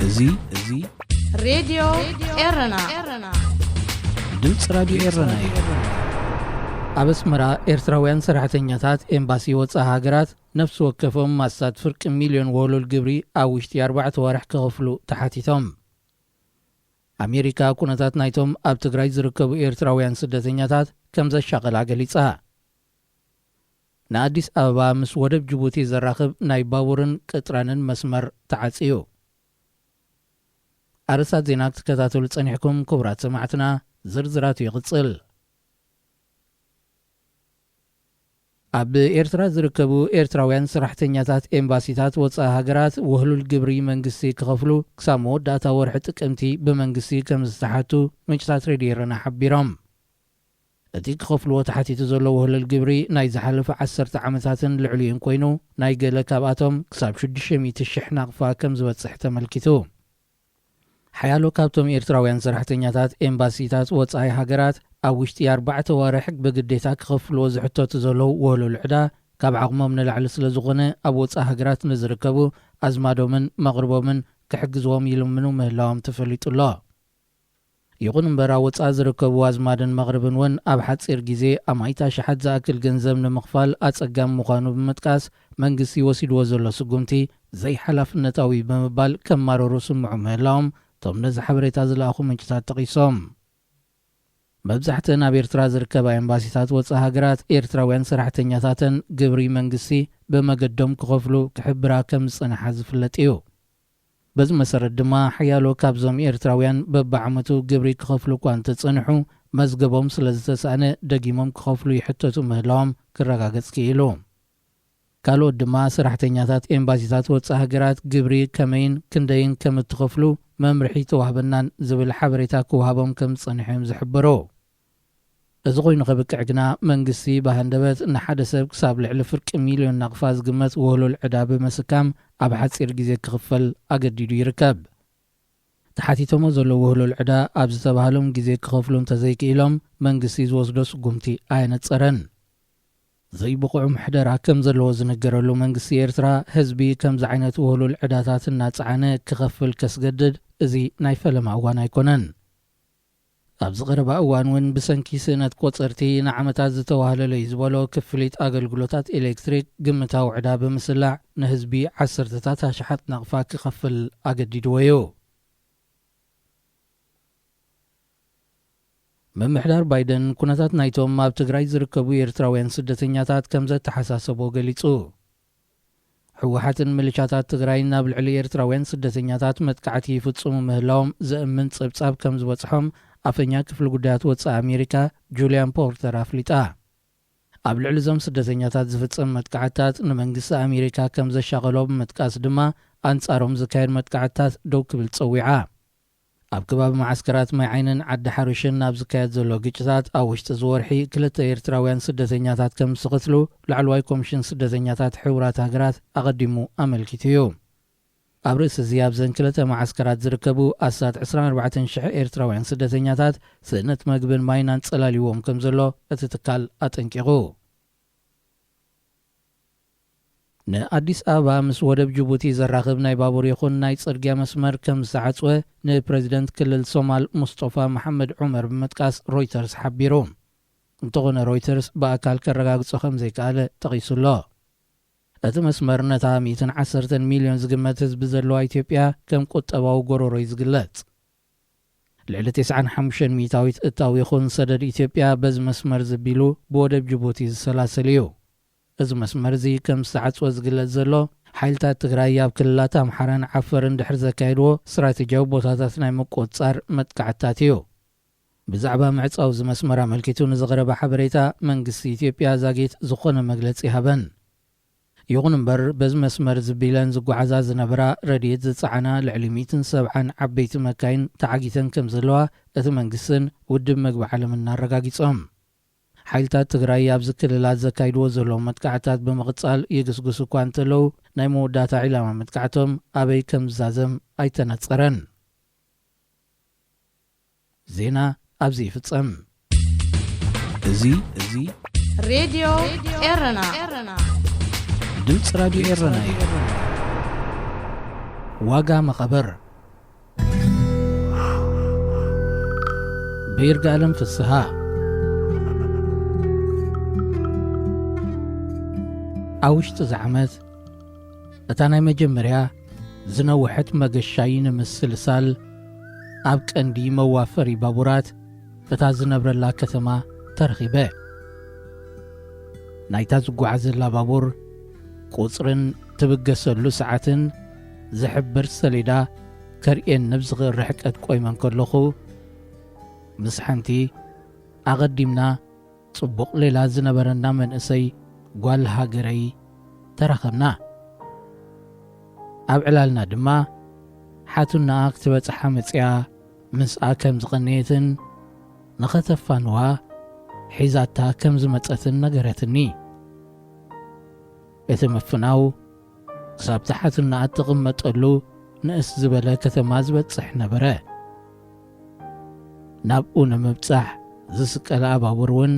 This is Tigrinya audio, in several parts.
እዚ እዚ ሬድዮ ኤረና፣ ድምፂ ራድዮ ኤረና እዩ። ኣብ ኣስመራ ኤርትራውያን ሰራሕተኛታት ኤምባሲ ወጻኢ ሃገራት ነፍሲ ወከፎም ማሳት ፍርቂ ሚልዮን ወለል ግብሪ ኣብ ውሽጢ ኣርባዕተ ዋርሕ ክኸፍሉ ተሓቲቶም። ኣሜሪካ ኩነታት ናይቶም ኣብ ትግራይ ዝርከቡ ኤርትራውያን ስደተኛታት ከም ዘሻቐላ ገሊጻ። ንኣዲስ ኣበባ ምስ ወደብ ጅቡቲ ዘራኽብ ናይ ባቡርን ቅጥራንን መስመር ተዓጽዩ። ኣርእስታት ዜና ክትከታተሉ ጸኒሕኩም ክቡራት ሰማዕትና፣ ዝርዝራቱ ይቕጽል። ኣብ ኤርትራ ዝርከቡ ኤርትራውያን ሰራሕተኛታት ኤምባሲታት ወጻኢ ሃገራት ውህሉል ግብሪ መንግስቲ ክኸፍሉ ክሳብ መወዳእታ ወርሒ ጥቅምቲ ብመንግስቲ ከም ዝተሓቱ ምንጭታት ሬድዮ ኤረና ሓቢሮም። እቲ ክኸፍልዎ ተሓቲቱ ዘሎ ውህሉል ግብሪ ናይ ዝሓለፈ ዓሰርተ ዓመታትን ልዕሊኡን ኮይኑ፣ ናይ ገለ ካብኣቶም ክሳብ ሽዱሽተ ሚእቲ ሽሕ ናቕፋ ከም ዝበጽሕ ተመልኪቱ። ሓያሎ ካብቶም ኤርትራውያን ሰራሕተኛታት ኤምባሲታት ወጻኢ ሃገራት ኣብ ውሽጢ ኣርባዕተ ዋርሕ ብግዴታ ክኸፍልዎ ዝሕተቱ ዘለዉ ወለል ዕዳ ካብ ዓቕሞም ንላዕሊ ስለ ዝኾነ፣ ኣብ ወጻኢ ሃገራት ንዝርከቡ ኣዝማዶምን መቕርቦምን ክሕግዝዎም ይልምኑ ምህላዎም ተፈሊጡ ኣሎ። ይኹን እምበር፣ ኣብ ወጻኢ ዝርከቡ ኣዝማድን መቕርብን እውን ኣብ ሓጺር ግዜ ኣማኢት ኣሽሓት ዝኣክል ገንዘብ ንምኽፋል ኣጸጋሚ ምዃኑ ብምጥቃስ፣ መንግስቲ ወሲድዎ ዘሎ ስጉምቲ ዘይሓላፍነታዊ ብምባል ከማረሩ ስምዑ ምህላዎም እቶም ነዚ ሓበሬታ ዝለኣኹ ምንጭታት ጠቒሶም። መብዛሕተን ኣብ ኤርትራ ዝርከባ ኤምባሲታት ወጻኢ ሃገራት ኤርትራውያን ሰራሕተኛታተን ግብሪ መንግስቲ ብመገዶም ክኸፍሉ ክሕብራ ከም ዝጸንሓ ዝፍለጥ እዩ። በዚ መሰረት ድማ ሓያሎ ካብዞም ኤርትራውያን በብዓመቱ ግብሪ ክኸፍሉ እኳ እንተጸንሑ፣ መዝገቦም ስለ ዝተሳእነ ደጊሞም ክኸፍሉ ይሕተቱ ምህላዎም ክረጋገጽ ክኢሉ። ካልኦት ድማ ሰራሕተኛታት ኤምባሲታት ወጻኢ ሃገራት ግብሪ ከመይን ክንደይን ከም እትኸፍሉ መምርሒ ተዋህበናን ዝብል ሓበሬታ ክወሃቦም ከም ዝጸንሑ እዮም ዝሕብሩ። እዚ ኮይኑ ከብቅዕ ግና መንግስቲ ብሃንደበት ንሓደ ሰብ ክሳብ ልዕሊ ፍርቂ ሚልዮን ናቕፋ ዝግመት ውህሉል ዕዳ ብምስካም ኣብ ሓጺር ግዜ ክኽፈል ኣገዲዱ ይርከብ። ተሓቲቶሞ ዘለዉ ውህሉል ዕዳ ኣብ ዝተባህሎም ግዜ ክኸፍሉ እንተዘይክኢሎም መንግስቲ ዝወስዶ ስጉምቲ ኣየነጸረን። ዘይብቑዕ ምሕደራ ከም ዘለዎ ዝንገረሉ መንግስቲ ኤርትራ ህዝቢ ከምዚ ዓይነት ውህሉል ዕዳታት እናጸዓነ ክኸፍል ከስገድድ እዚ ናይ ፈለማ እዋን ኣይኮነን። ኣብዚ ቀረባ እዋን እውን ብሰንኪ ስእነት ቆጸርቲ ንዓመታት ዝተዋህለለ እዩ ዝበሎ ክፍሊት ኣገልግሎታት ኤሌክትሪክ ግምታዊ ዕዳ ብምስላዕ ንህዝቢ ዓሰርተታት ኣሽሓት ናቕፋ ክኸፍል ኣገዲድዎ እዩ። ምምሕዳር ባይደን ኩነታት ናይቶም ኣብ ትግራይ ዝርከቡ ኤርትራውያን ስደተኛታት ከም ዘተሓሳሰቦ ገሊጹ። ህወሓትን ምልሻታት ትግራይን ኣብ ልዕሊ ኤርትራውያን ስደተኛታት መጥቃዕቲ ይፍጽሙ ምህላዎም ዘእምን ጸብጻብ ከም ዝበጽሖም ኣፈኛ ክፍሊ ጉዳያት ወጻኢ ኣሜሪካ ጁልያን ፖርተር ኣፍሊጣ። ኣብ ልዕሊ እዞም ስደተኛታት ዝፍጸም መጥቃዕትታት ንመንግስቲ ኣሜሪካ ከም ዘሻቐሎ ብምጥቃስ ድማ ኣንጻሮም ዝካየድ መጥቃዕትታት ደው ክብል ጸዊዓ። ኣብ ከባቢ መዓስከራት ማይ ዓይንን ዓዲ ሓሩሽን ኣብ ዝካየድ ዘሎ ግጭታት ኣብ ውሽጢ እዚ ወርሒ ክልተ ኤርትራውያን ስደተኛታት ከም ዝኽትሉ ላዕለዋይ ኮሚሽን ስደተኛታት ሕቡራት ሃገራት ኣቐዲሙ ኣመልኪቱ እዩ። ኣብ ርእሲ እዚ ኣብዘን ክልተ መዓስከራት ዝርከቡ ኣስታት ዕስራን ኣርባዕተን ሽሕ ኤርትራውያን ስደተኛታት ስእነት መግብን ማይን ኣንጸላልይዎም ከም ዘሎ እቲ ትካል ኣጠንቂቑ። ንኣዲስ ኣበባ ምስ ወደብ ጅቡቲ ዘራኽብ ናይ ባቡር ይኹን ናይ ጽርግያ መስመር ከም ዝተዓጽወ ንፕረዚደንት ክልል ሶማል ሙስጦፋ መሓመድ ዑመር ብምጥቃስ ሮይተርስ ሓቢሩ። እንተኾነ ሮይተርስ ብኣካል ከረጋግጾ ከም ዘይከኣለ ጠቒሱ ኣሎ። እቲ መስመር ነታ ሚእትን ዓሰርተን ሚልዮን ዝግመት ህዝቢ ዘለዋ ኢትዮጵያ ከም ቁጠባዊ ጎረሮ እዩ ዝግለጽ። ልዕሊ ተስዓን ሓሙሽተን ሚእታዊት እታው ይኹን ሰደድ ኢትዮጵያ በዚ መስመር ዝቢሉ ብወደብ ጅቡቲ ዝሰላሰል እዩ። እዚ መስመር እዚ ከም ዝተዓጽወ ዝግለጽ ዘሎ፣ ሓይልታት ትግራይ ኣብ ክልላት ኣምሓራን ዓፈርን ድሕሪ ዘካየድዎ ስትራቴጂያዊ ቦታታት ናይ ምቁጽጻር መጥቃዕትታት እዩ። ብዛዕባ ምዕጻው እዚ መስመር ኣመልኪቱ ንዝቐረበ ሓበሬታ መንግስቲ ኢትዮጵያ ዛጊት ዝኾነ መግለጺ ሃበን። ይኹን እምበር በዚ መስመር ዝቢለን ዝጓዓዛ ዝነበራ ረድኤት ዝጸዓና ልዕሊ ሚእትን ሰብዓን ዓበይቲ መካይን ተዓጊተን ከም ዘለዋ እቲ መንግስትን ውድብ መግቢ ዓለምን ኣረጋጊጾም። ሓይልታት ትግራይ ኣብዚ ክልላት ዘካይድዎ ዘለዉ መጥቃዕትታት ብምቕጻል ይግስግሱ እኳ እንተለዉ፣ ናይ መወዳእታ ዒላማ መጥቃዕቶም ኣበይ ከም ዝዛዘም ኣይተነጸረን። ዜና ኣብዚ ይፍጸም። እዚ እዚ ሬድዮ ኤረና፣ ድምፂ ራድዮ ኤረና እዩ። ዋጋ መቐብር። ብይርጋለም ፍስሃ። ኣብ ውሽጢ እዚ ዓመት፣ እታ ናይ መጀመርያ ዝነውሐት መገሻይ ንምስልሳል ኣብ ቀንዲ መዋፈሪ ባቡራት እታ ዝነብረላ ከተማ ተረኺበ። ናይታ ዝጓዓዘላ ባቡር ቁጽርን ትብገሰሉ ሰዓትን ዝሕብር ሰሌዳ ከርእየኒ ብዝኽእል ርሕቀት ቆይመ እንከለኹ፣ ምስ ሓንቲ ኣቐዲምና ጽቡቕ ሌላ ዝነበረና መንእሰይ ጓል ሃገረይ ተራኸብና። ኣብ ዕላልና ድማ ሓትናኣ ክትበጽሓ መጺኣ ምስኣ ከም ዝቐነየትን ንኸተፋንዋ ሒዛታ ከም ዝመጸትን ነገረትኒ። እቲ ምፍናው ክሳብቲ ሓትናኣ እትቕመጠሉ ንእስ ዝበለ ከተማ ዝበጽሕ ነበረ። ናብኡ ንምብጻሕ ዝስቀላ ባቡር እውን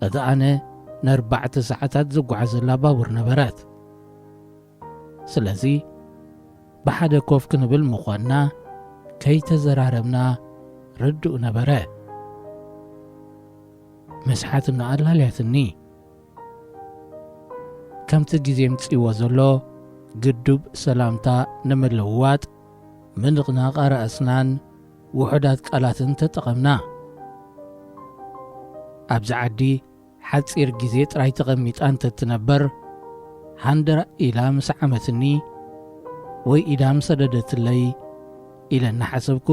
እታ ኣነ ንኣርባዕተ ሰዓታት ዝጓዓዘላ ባቡር ነበረት። ስለዚ ብሓደ ኮፍ ክንብል ምዃንና ከይተዘራረብና ርዱእ ነበረ። ምስ ሓትናኣ ኣላልያትኒ። ከምቲ ግዜ ምጽእዎ ዘሎ ግዱብ ሰላምታ ንምልውዋጥ ምንቕናቕ ኣርእስናን ውሑዳት ቃላትን ተጠቐምና። ኣብዚ ዓዲ ሓጺር ግዜ ጥራይ ተቐሚጣ እንተትነበር፣ ሃንደራ ኢላ ምስ ዓመትኒ ወይ ኢዳ ምሰደደትለይ ኢለ እናሓሰብኩ፣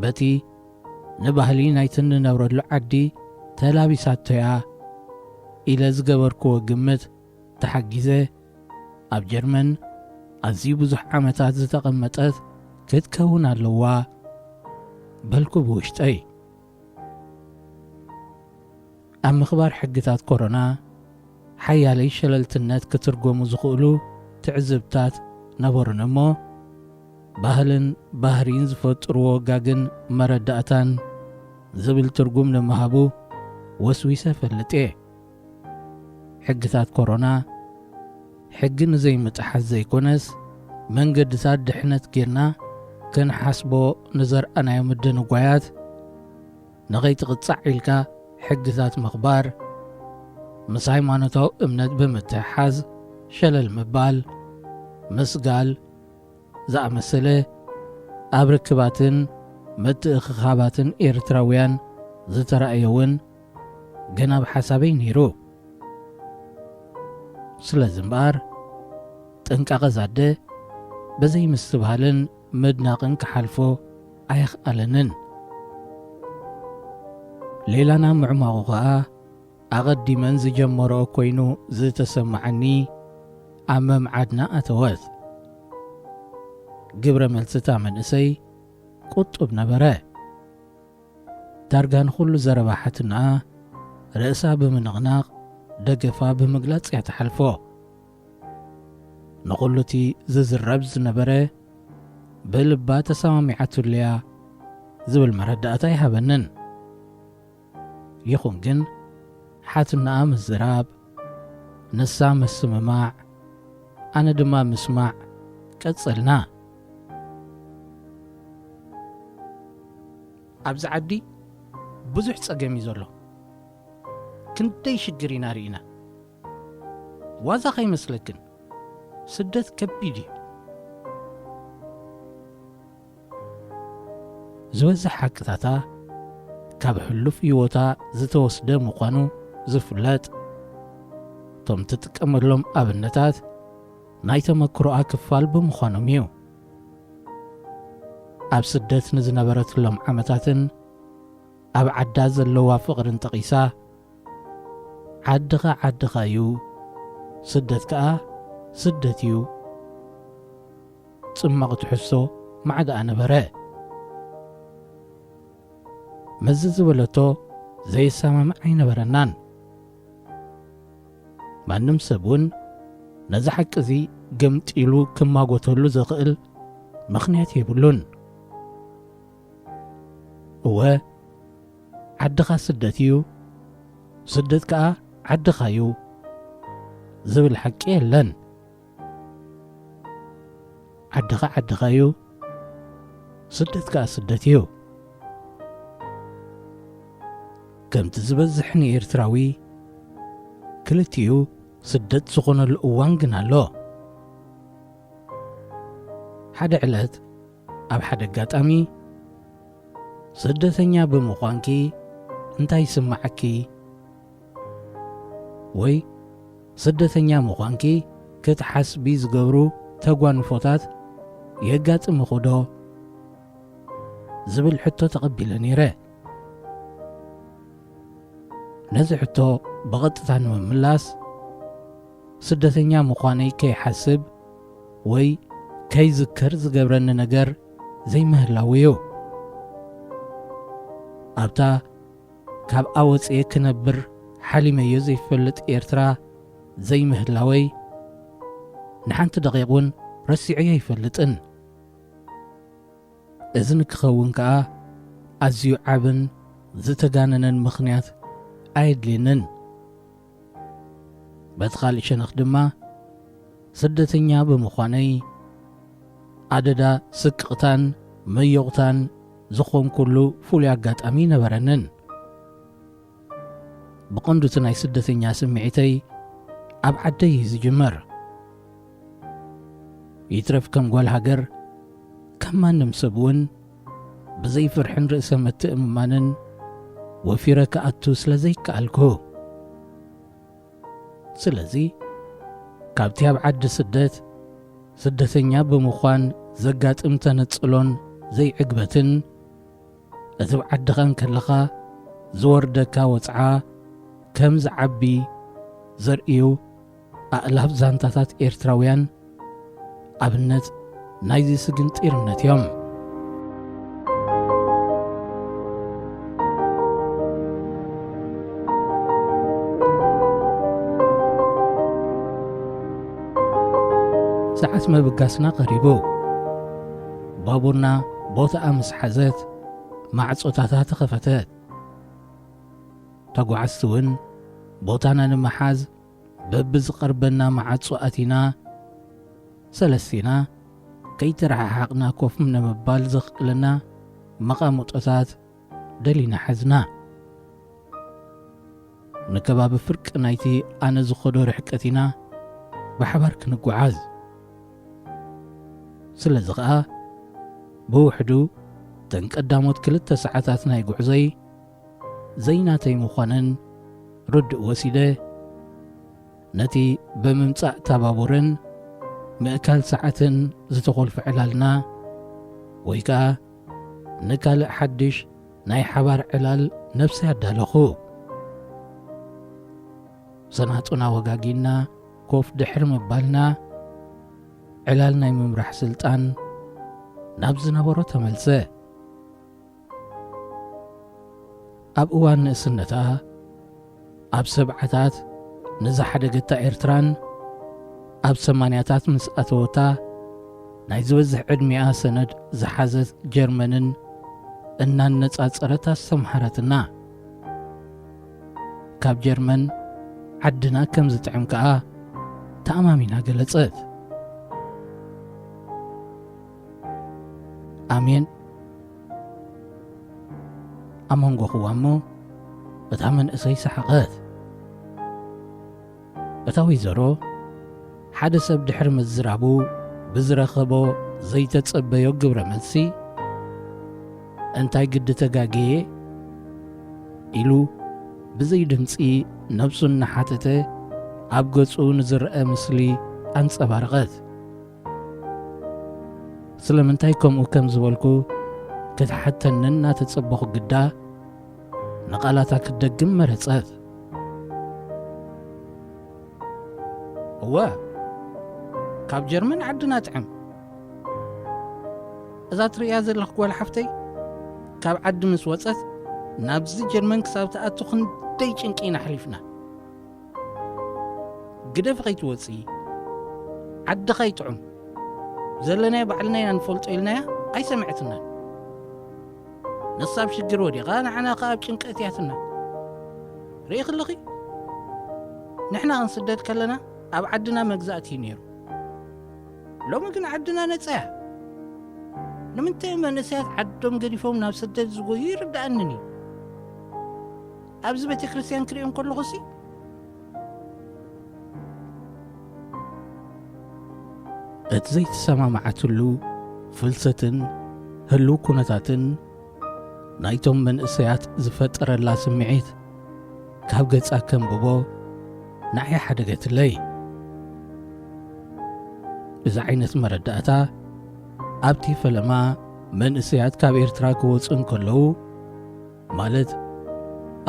በቲ ንባህሊ ናይቲ እንነብረሉ ዓዲ ተላቢሳቶ'ያ ኢለ ዝገበርክዎ ግምት ተሓጊዘ፣ ኣብ ጀርመን ኣዝዩ ብዙሕ ዓመታት ዝተቐመጠት ክትከውን ኣለዋ በልኩ ብውሽጠይ። ኣብ ምኽባር ሕግታት ኮሮና ሓያለይ ሸለልትነት ክትርጎሙ ዝኽእሉ ትዕዝብታት ነበሩኒ እሞ፣ ባህልን ባህሪን ዝፈጥርዎ ጋግን መረዳእታን ዝብል ትርጉም ንምሃቡ ወስዊሰ እፈልጥ እየ። ሕግታት ኮሮና ሕጊ ንዘይምጥሓስ ዘይኮነስ፣ መንገድታት ድሕነት ጌርና ክንሓስቦ ንዘርኣናዮ ምድንጓያት ንኸይትቕጻዕ ኢልካ ሕግታት ምኽባር፣ ምስ ሃይማኖታዊ እምነት ብምትሕሓዝ ሸለል ምባል፣ ምስጋል ዝኣመሰለ ኣብ ርክባትን ምትእኽኻባትን ኤርትራውያን ዝተራእየ እውን ገና ኣብ ሓሳበይ ነይሩ። ስለዚ እምበኣር፣ ጥንቃቐ ዛደ ብዘይ ምስትብሃልን ምድናቕን ክሓልፎ ኣየኽኣለንን። ሌላና ምዕማቑ ኸኣ ኣቐዲመን ዝጀመረኦ ኮይኑ ዝተሰምዓኒ ኣብ መምዓድና ኣተወት። ግብረ መልሲ እታ መንእሰይ ቁጡብ ነበረ። ዳርጋ ንኹሉ ዘረባ ሓትናኣ ርእሳ ብምንቕናቕ ደገፋ ብምግላጽ እያ ትሓልፎ። ንኹሉ እቲ ዝዝረብ ዝነበረ ብልባ ተሰማሚዓትሉ እያ ዝብል መረዳእታ ኣይሃበንን። ይኹን ግን ሓትናኣ ምዝራብ፣ ንሳ ምስምማዕ፣ ኣነ ድማ ምስማዕ ቀጸልና። ኣብዚ ዓዲ ብዙሕ ጸገም እዩ ዘሎ። ክንደይ ሽግር ኢና ርኢና። ዋዛ ከይመስለክን፣ ስደት ከቢድ እዩ። ዝበዝሕ ሓቅታታ ካብ ሕሉፍ ህይወታ ዝተወስደ ምዃኑ ዝፍለጥ፣ እቶም ትጥቀመሎም ኣብነታት ናይ ተመክሮኣ ክፋል ብምዃኖም እዩ። ኣብ ስደት ንዝነበረትሎም ዓመታትን ኣብ ዓዳ ዘለዋ ፍቕርን ጠቒሳ፣ ዓድኻ ዓድኻ እዩ፣ ስደት ከኣ ስደት እዩ። ጽማቕ ትሕዝቶ ማዕዳኣ ነበረ። መዚ ዝበለቶ ዘየሰማምዕ ኣይነበረናን። ማንም ሰብ እውን ነዚ ሓቂ እዚ ገምጢሉ ክማጎተሉ ዘኽእል ምኽንያት የብሉን። እወ፣ ዓድኻ ስደት እዩ፣ ስደት ከኣ ዓድኻ እዩ ዝብል ሓቂ የለን። ዓድኻ ዓድኻ እዩ፣ ስደት ከኣ ስደት እዩ። ከምቲ ዝበዝሕ ንኤርትራዊ፣ ክልቲኡ ስደት ዝኾነሉ እዋን ግን ኣሎ። ሓደ ዕለት ኣብ ሓደ ኣጋጣሚ፣ "ስደተኛ ብምዃንኪ እንታይ ይስምዓኪ?" ወይ "ስደተኛ ምዃንኪ ክትሓስቢ ዝገብሩ ተጓንፎታት የጋጥምኹ ዶ?" ዝብል ሕቶ ተቐቢለ ነይረ። ነዚ ሕቶ ብቐጥታ ንምምላስ፣ ስደተኛ ምዃነይ ከይሓስብ ወይ ከይዝከር ዝገብረኒ ነገር ዘይምህላው እዩ። ኣብታ ካብኣ ወፅየ ክነብር ሓሊመዮ ዘይፈልጥ ኤርትራ ዘይምህላወይ ንሓንቲ ደቂቕ እውን ረሲዐዮ ኣይፈልጥን። እዚ ንክኸውን ከኣ ኣዝዩ ዓብን ዝተጋነነን ምኽንያት ኣየድልየንን። በቲ ካልእ ሸነኽ ድማ ስደተኛ ብምዃነይ ኣደዳ ስቅቕታን መዮቕታን ዝኾንኩሉ ፍሉይ ኣጋጣሚ ነበረንን። ብቐንዱ እቲ ናይ ስደተኛ ስምዒተይ ኣብ ዓደይ እዩ ዝጅምር። ይትረፍ ከም ጓል ሃገር፣ ከም ማንም ሰብ እውን ብዘይ ፍርሕን ርእሰ ምትእምማንን ወፊረ ክኣቱ ስለ ዘይከኣልኩ። ስለዚ ካብቲ ኣብ ዓዲ ስደት ስደተኛ ብምዃን ዘጋጥም ተነጽሎን ዘይዕግበትን፣ እቲ ኣብ ዓድኻ እንከለኻ ዝወርደካ ወጽዓ ከም ዝዓቢ ዘርእዩ ኣእላፍ ዛንታታት ኤርትራውያን ኣብነት ናይዚ ስግንጢርነት እዮም። ሰዓት ምብጋስና ቀሪቡ። ባቡርና ቦታኣ ምስ ሓዘት፣ ማዕጾታታ ተኸፈተት። ተጓዓዝቲ እውን ቦታና ንምሓዝ በብዝቐርበና መዓጾ ኣቲና፣ ሰለስቲና ከይተረሓሓቕና ኮፍ ንምባል ዘኽእለና መቓምጦታት ደሊና ሓዝና። ንከባቢ ፍርቂ ናይቲ ኣነ ዝኸዶ ርሕቀት ኢና ብሓባር ክንጓዓዝ። ስለዚ ኸኣ ብውሕዱ እተን ቀዳሞት ክልተ ሰዓታት ናይ ጉዕዞይ ዘይናተይ ምዃነን ርዱእ ወሲደ፣ ነቲ ብምምጻእ ታባቡርን ምእካል ሰዓትን ዝተኾልፈ ዕላልና፣ ወይ ከኣ ንካልእ ሓድሽ ናይ ሓባር ዕላል ነብሰይ ኣዳለኹ። ሰናጡና ወጋጊና ኮፍ ድሕሪ ምባልና፣ ዕላል ናይ ምምራሕ ስልጣን ናብ ዝነበሮ ተመልሰ። ኣብ እዋን ንእስነታ፣ ኣብ ሰብዓታት ንዝሓደገታ ኤርትራን ኣብ ሰማንያታት ምስ ኣተወታ ናይ ዝበዝሕ ዕድሚኣ ሰነድ ዝሓዘት ጀርመንን እናነጻጸረት ኣስተምሃረትና። ካብ ጀርመን ዓድና ከም ዝጥዕም ከኣ ተኣማሚና ገለጸት። ኣሜን። ኣመንጎኽዋ እሞ እታ መንእሰይ ሰሓቐት። እታ ወይዘሮ ሓደ ሰብ ድሕሪ ምዝራቡ ብዝረኸቦ ዘይተጸበዮ ግብረ መልሲ፣ "እንታይ ግዲ ተጋግየ?" ኢሉ ብዘይ ድምጺ ነብሱ እናሓተተ ኣብ ገጹ ንዝረአ ምስሊ ኣንጸባረቐት። ስለምንታይ ከምኡ ከም ዝበልኩ ክትሓተኒ እናተጸበኹ ግዳ ንቓላታ ክትደግም መረጸት። "እወ፣ ካብ ጀርመን ዓድና ጥዕም። እዛ ትርእያ ዘለኽ ጓል ሓፍተይ ካብ ዓዲ ምስ ወጸት ናብዚ ጀርመን ክሳብ ትኣቱ ክንደይ ጭንቂ ኢና ኣሕሊፍና። ግደፊ ከይትወጺ፣ ዓድኻ ይጥዑም፣ ዘለናዮ ባዕልና ኢና ንፈልጦ" ኢልናያ ኣይሰምዐትናን። ንሳ ኣብ ሽግር ወዲቓ ንዓና ከኣ ኣብ ጭንቀት እያትና። ርኢኺ ኣለኺ? ንሕና ክንስደድ ከለና ኣብ ዓድና መግዛእቲ እዩ ነይሩ። ሎሚ ግን ዓድና ነጻ እያ። ንምንታይ መንእሰያት ዓዶም ገዲፎም ናብ ስደት ዝጎዩ ይርድኣንን እዩ። ኣብዚ ቤተ ክርስቲያን ክርእዮም ከለኹሲ፣ እቲ ዘይተሰማማዓትሉ ፍልሰትን ህልው ኩነታትን ናይቶም መንእሰያት ዝፈጠረላ ስምዒት ካብ ገጻ ከንብቦ ንዓይ ሓደገትለይ። እዚ ዓይነት መረዳእታ ኣብቲ ፈለማ መንእሰያት ካብ ኤርትራ ክወጹ እንከለዉ፣ ማለት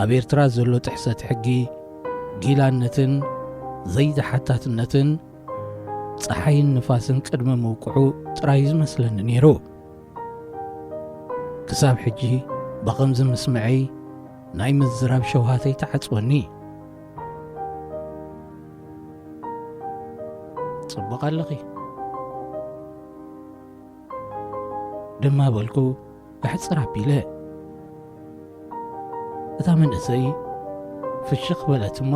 ኣብ ኤርትራ ዘሎ ጥሕሰት ሕጊ፣ ጊላነትን ዘይተሓታትነትን ጸሓይን ንፋስን ቅድሚ ምውቅዑ ጥራይ እዩ ዝመስለኒ ነይሩ። ክሳብ ሕጂ ብኸምዚ ምስምዐይ ናይ ምዝራብ ሸውሃተይ ተዓጽወኒ። ጽቡቕ ኣለኺ። ድማ በልኩ ኣሕጽር ኣቢለ። እታ መንእሰይ ፍሽኽ በለት እሞ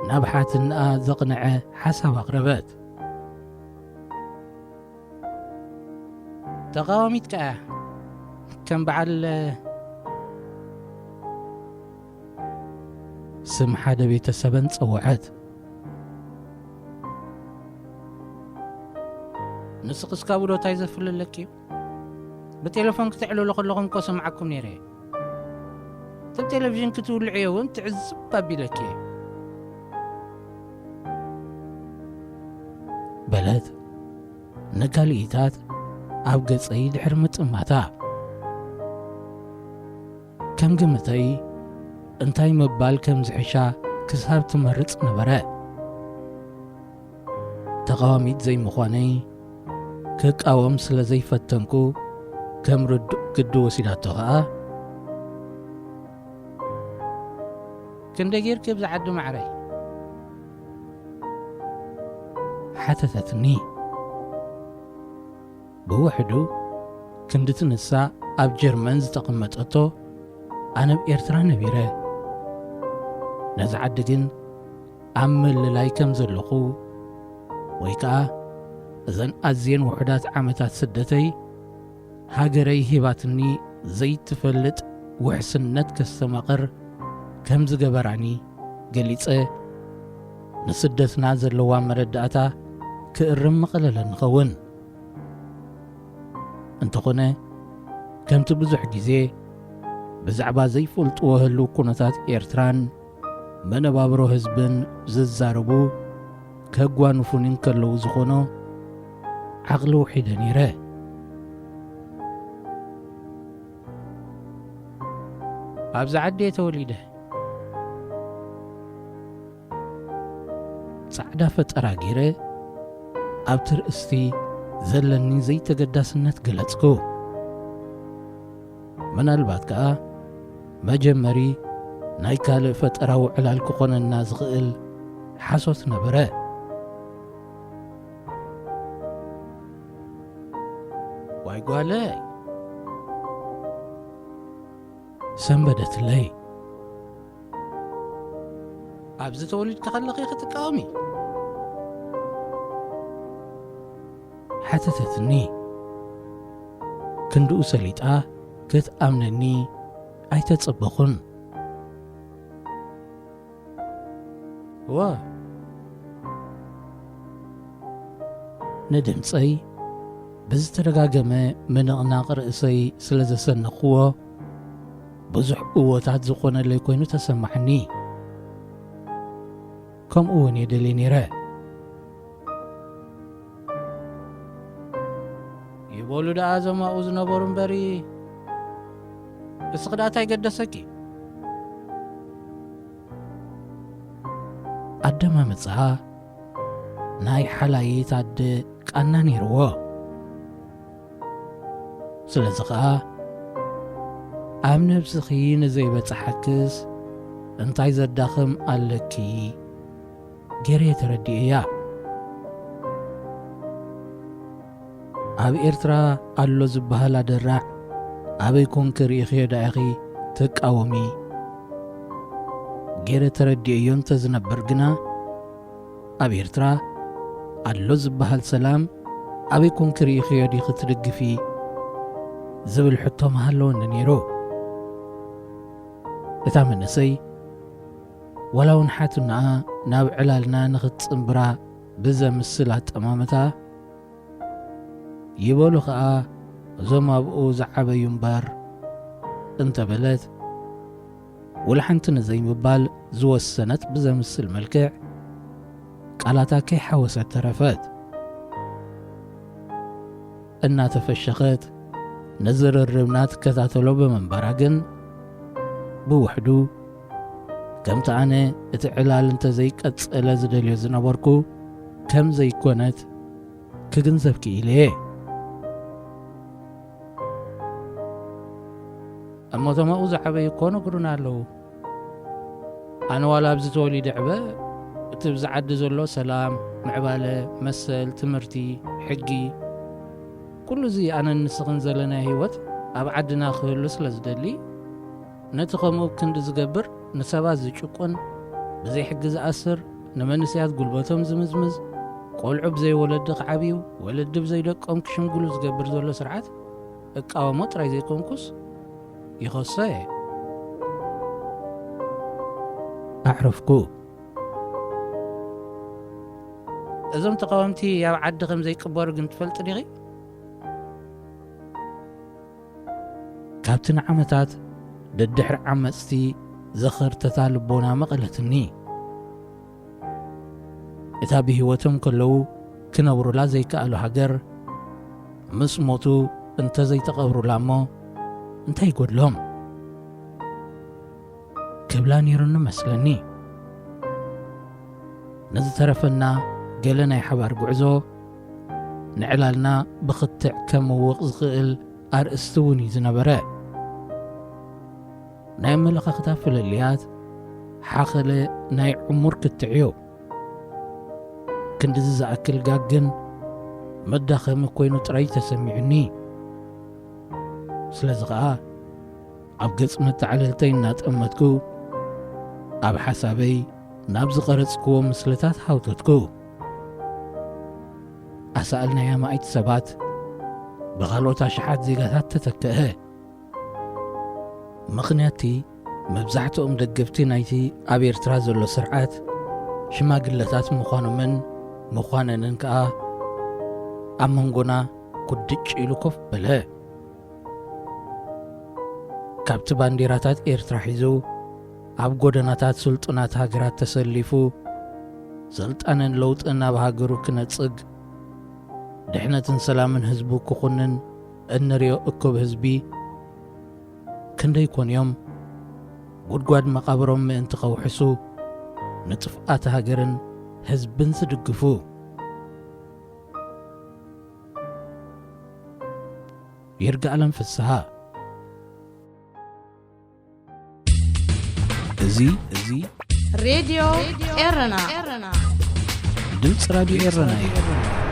ናብ ሓትንኣ ዘቕንዐ ሓሳብ ኣቕረበት። ተቓዋሚት ከኣ ከም በዓል ስም ሓደ ቤተሰበን ጸውዐት። ንስኺ እስካብ ዶ እንታይ ዘፍልለኪ እዩ? ብቴሌፎን ክተዕልሉ ከለኹም እኮ ሰምዓኩም ነይረ። እቲ ቴሌቪዥን ክትውልዕዮ እውን ትዕዝብ ኣቢለኪ እየ። በለት ነካልኢታት ኣብ ገጸይ ድሕሪ ምጥማታ። ከም ግምተይ እንታይ ምባል ከም ዝሕሻ ክሳብ ትመርጽ ነበረ። ተቓዋሚት ዘይምዃነይ ክቃወም ስለ ዘይፈተንኩ ከም ርዱእ ግዲ ወሲዳቶ ኸኣ፣ ክንደይ ጌርኪ ኣብዚ ዓዲ ማዕረይ? ሓተተትኒ። ብውሕዱ ክንድቲ ንሳ ኣብ ጀርመን ዝተቐመጠቶ ኣነ ኣብ ኤርትራ ነቢረ። ነዚ ዓዲ ግን ኣብ ምልላይ ከም ዘለኹ ወይ ከኣ እዘን ኣዝየን ውሑዳት ዓመታት ስደተይ ሃገረይ ሂባትኒ ዘይትፈልጥ ውሕስነት ከስተማቕር ከም ዝገበራኒ ገሊጸ፣ ንስደትና ዘለዋ መረዳእታ ክእርም ምቐለለኒ ኸውን። እንተኾነ፣ ከምቲ ብዙሕ ግዜ ብዛዕባ ዘይፈልጥዎ ህሉው ኩነታት ኤርትራን መነባብሮ ህዝብን ዝዛረቡ ከጓንፉኒ እንከለዉ ዝኾኖ ዓቕሊ ውሒደ ነይረ። ኣብዚ ዓዲ እየ ተወሊደ። ጻዕዳ ፈጠራ ገይረ ኣብቲ ርእስቲ ዘለኒ ዘይተገዳስነት ገለጽኩ። ምናልባት ከኣ መጀመሪ ናይ ካልእ ፈጠራዊ ዕላል ክኾነና ዝኽእል ሓሶት ነበረ። ዋይ ጓለይ! ሰንበደትለይ። ኣብዚ ተወሊድኪ ከለኺ ክትቃወሚ? ሓተተትኒ። ክንድኡ ሰሊጣ ክትኣምነኒ ኣይተጸበኹን። እወ። ንድምጸይ ብዝተደጋገመ ምንቕናቕ ርእሰይ ስለ ዘሰነኽዎ፣ ብዙሕ እወታት ዝኾነለይ ኮይኑ ተሰማዓኒ። ከምኡ እውን እየ ደልየ ነይረ። ይበሉ ደኣ እዞም ኣብኡ ዝነበሩ እምበሪ፣ እስኺ ደኣ እንታይ ገደሰኪ? ኣደማምጻኣ ናይ ሓላይት ኣደ ቃና ነይርዎ። ስለዚ ኸኣ፣ ኣብ ነብስኺ ንዘይበጽሓክስ እንታይ ዘዳኽም ኣለኪ? ገይረ ተረዲኤያ። ኣብ ኤርትራ ኣሎ ዝበሃል ኣደራዕ ኣበይ ኮንኪ ርኢኽዮ ደኣ ኢኺ ትቃወሚ? ገይረ ተረዲኤዮ እንተ ዝነበር ግና፣ ኣብ ኤርትራ ኣሎ ዝበሃል ሰላም ኣበይ ኮንኪ ርኢኽዮ ዲኺ ትድግፊ? ዝብል ሕቶ ምሃለወኒ ነይሩ። እታ መንእሰይ ዋላ እውን ሓትናኣ ናብ ዕላልና ንኽትጽንብራ ብዘምስል ኣጠማምታ፣ ይበሉ ኸኣ እዞም ኣብኡ ዝዓበዩ እምበር እንተበለት፣ ወላ ሓንቲ ንዘይምባል ዝወሰነት ብዘምስል መልክዕ ቃላታ ከይሓወሰት ተረፈት። እናተፈሸኸት ንዝርርብና ትከታተሎ ብምንባራ ግን፣ ብውሕዱ ከምቲ ኣነ እቲ ዕላል እንተዘይቀጸለ ዝደልዮ ዝነበርኩ ከም ዘይኮነት ክግንዘብ ክኢለ እየ። እሞ እቶም ኣብኡ ዝዓበዩ እኮ ነግሩና ኣለዉ። ኣነ ዋላ ኣብዚ ተወሊደ ዕበ፣ እቲ ኣብዚ ዓዲ ዘሎ ሰላም፣ ምዕባለ፣ መሰል፣ ትምህርቲ፣ ሕጊ፣ ኩሉ እዚ ኣነን ንስኽን ዘለናዮ ህይወት ኣብ ዓድና ክህሉ ስለ ዝደሊ፣ ነቲ ከምኡ ክንዲ ዝገብር፣ ንሰባት ዝጭቁን፣ ብዘይ ሕጊ ዝኣስር፣ ንመንእሰያት ጉልበቶም ዝምዝምዝ፣ ቆልዑ ብዘይ ወለዲ ክዓብዩ፣ ወለዲ ብዘይ ደቆም ክሽምግሉ ዝገብር ዘሎ ስርዓት እቃወሞ ጥራይ ዘይኮንኩስ ይኸሶ እየ። ኣዕረፍኩ። እዞም ተቃወምቲ ኣብ ዓዲ ከም ዘይቅበሩ ግን ትፈልጢ ዲኺ? ካብቲ ንዓመታት ደድሕሪ ዓመጽቲ ዘኸርተታ ልቦና መቐለትኒ። እታ ብህይወቶም ከለዉ ክነብሩላ ዘይከኣሉ ሃገር፣ ምስ ሞቱ እንተ ዘይተቐብሩላ እሞ እንታይ ይጎድሎም? ክብላ ነይሩኒ መስለኒ። ንዝተረፈና ገለ ናይ ሓባር ጉዕዞ ንዕላልና ብኽትዕ ከምውቕ ዝኽእል ኣርእስቲ እውን እዩ ዝነበረ። ናይ ኣመለኻኽታ ፍልልያት ሓኸለ ናይ ዕሙር ክትዕ እዩ። ክንድዚ ዝኣክል ጋግ ግን መዳኸሚ ኮይኑ ጥራይ ተሰሚዑኒ። ስለዚ ኸኣ ኣብ ገጽ መተዓልልተይ እናጠመትኩ ኣብ ሓሳበይ ናብ ዝቐረጽክዎ ምስልታት ሃውተትኩ። ኣሳእል ናይ ኣማኢት ሰባት ብኻልኦት ኣሽሓት ዜጋታት ተተክአ። ምኽንያቲ መብዛሕትኦም ደገፍቲ ናይቲ ኣብ ኤርትራ ዘሎ ስርዓት ሽማግለታት ምዃኖምን ምዃነንን ከኣ ኣብ መንጎና ኩድጭ ኢሉ ኮፍ በለ። ካብቲ ባንዲራታት ኤርትራ ሒዙ ኣብ ጎደናታት ስልጡናት ሃገራት ተሰሊፉ ስልጣንን ለውጥን ኣብ ሃገሩ ክነጽግ፣ ድሕነትን ሰላምን ህዝቡ ክኹንን እንሪኦ እኩብ ህዝቢ ክንደይ ኮን እዮም ጉድጓድ መቓብሮም ምእንቲ ከውሕሱ ንጥፍኣት ሃገርን ህዝብን ዝድግፉ? ይርጋኣለም ፍስሃ። እዚ፣ እዚ ሬድዮ ኤረና። ድምፂ ራድዮ ኤረና እዩ።